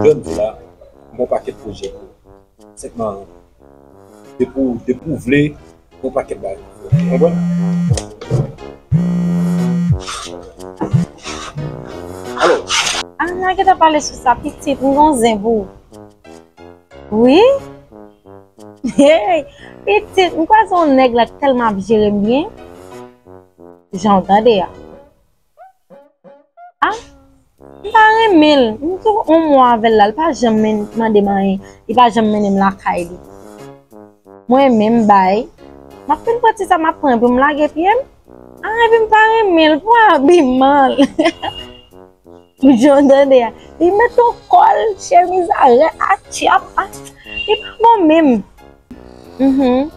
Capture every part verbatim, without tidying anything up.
Jodi la, m gon pakèt pwojè pou ou. Senpman, depi w, depi w vle, gon pakèt bagay pou fè. Ou konprann? Alò, Ah, n a gentan pale sou sa, pitit, m gon zen pou ou. Wi? Hey, pitit, m kwaze yon nèg la k tèlman ap jere m byen. Jan w tande a. Ah, m pa renmen l. M tou yon mwa avè l la, l pa janm men-, mande m anyen. Li pa janm mennen m lakay li. Mwen menm bay. M ap fin pran ti sa m ap pran pou m lage pye m. Ah, epi m pa renmen l pou abiman l. Jan w tande a. Li met yon kòl, chemiz a rèd, a tchap, a. Li pa bon menm. Mhm.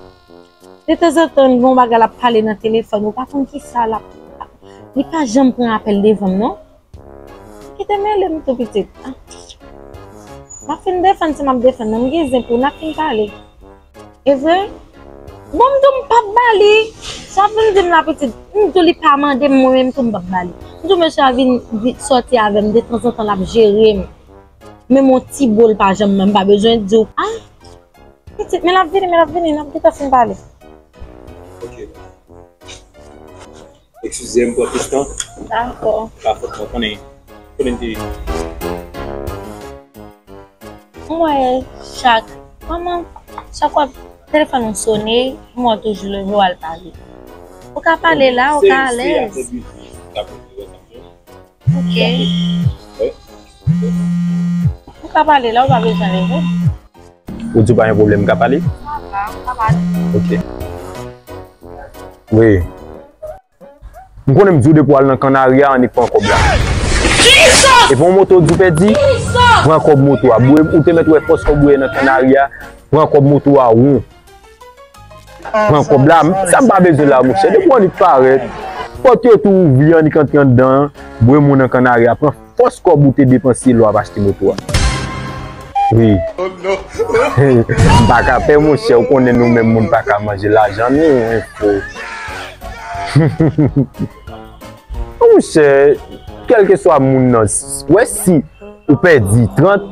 Detanzantan, l gen yon bagay l ap pale nan telefòn, ou pa konn kisa l ap. Li pa janm pran apèl devan m, non. Kite mele m tou, pitit. Ah. M ap fin defann sa m ap defann nan, m gen zen pou n ap fin pale. E vre? Bon, m tou m p ap ba li. Sa vin di m la, pitit, m tou li pa mande m, mwen menm tou m p ap ba li. M tou mesye a vin, vin sòti avè m, detanzantan l ap jere m. Menm yon ti bo l pa janm ban m, m pa bezwen di w. Ah, pitit, men l ap vini, men l ap vini, n ap gentan fin pale. Ok. Eskize m pran plis tan. Dakò. Pa fòt mwen, konnen, konnen m te. M wè chak, kòman, chak fwa telefòn ou sone, m wè w toujou leve w al pale. Ou ka pale la, ou ka alèz. Ok. Ou ka pale la, ou pa bezwen leve. Ou di pa gen pwoblèm, m ka pale? Sa va, ou ka pale. Ok. Wi. M konnen m di w depi w al nan Kannari a, annik pran kòb la. Epi yon moto w di w pèdi, pran kòb moto a. Bouye, ou te mèt wè fòs kòb ou ye nan Kannari a, pran kòb moto a, won. Pran kòb la, m, sa m pa bezwen la, monchè. Depi w annik parèt, pòt yo tou ouvri, annik antre anndan, bouye moun nan Kannari a, pran fòs kòb ou te depanse lè w ap achte moto a. Wi. M pa ka pè, monchè, ou konnen nou menm moun pa ka manje lajan nou, enfo. Monchè, kèlkeswa moun nan, s-, wè si ou pèdi trant,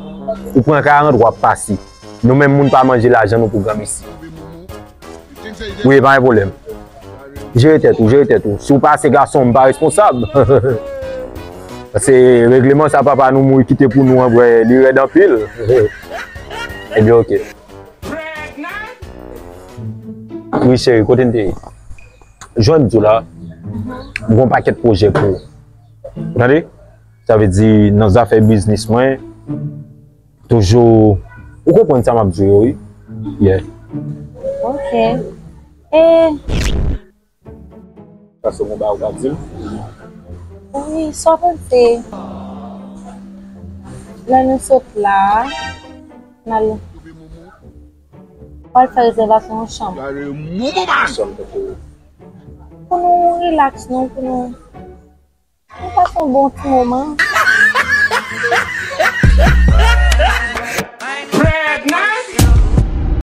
ou pran karant, w ap pase. Nou menm moun pa manje lajan nou pou granmesi. Wi, pa gen pwoblèm. Jere tèt ou, jere tèt ou. Si w pase gason, m pa responsab. Paske regleman sa papa nou mouri kite pou nou an, vre, li rèd anpil. Ebyen, ok. Wi, cheri, kote n te ye? Jan m di w la, m gon pakèt pwojè pou ou. Tande? Sa vle di, nan zafè biznis mwen, toujou, ou konprann sa m ap di w yo, wi. Yeah. Ok. E Paske w gon bagay ou ka di m. Wi, sa w panse? Lè nou sot la, n al, w al fè rezèvasyon yon chanm. Pou nou rilaks, non, pou nou, nou pase yon bon ti moman.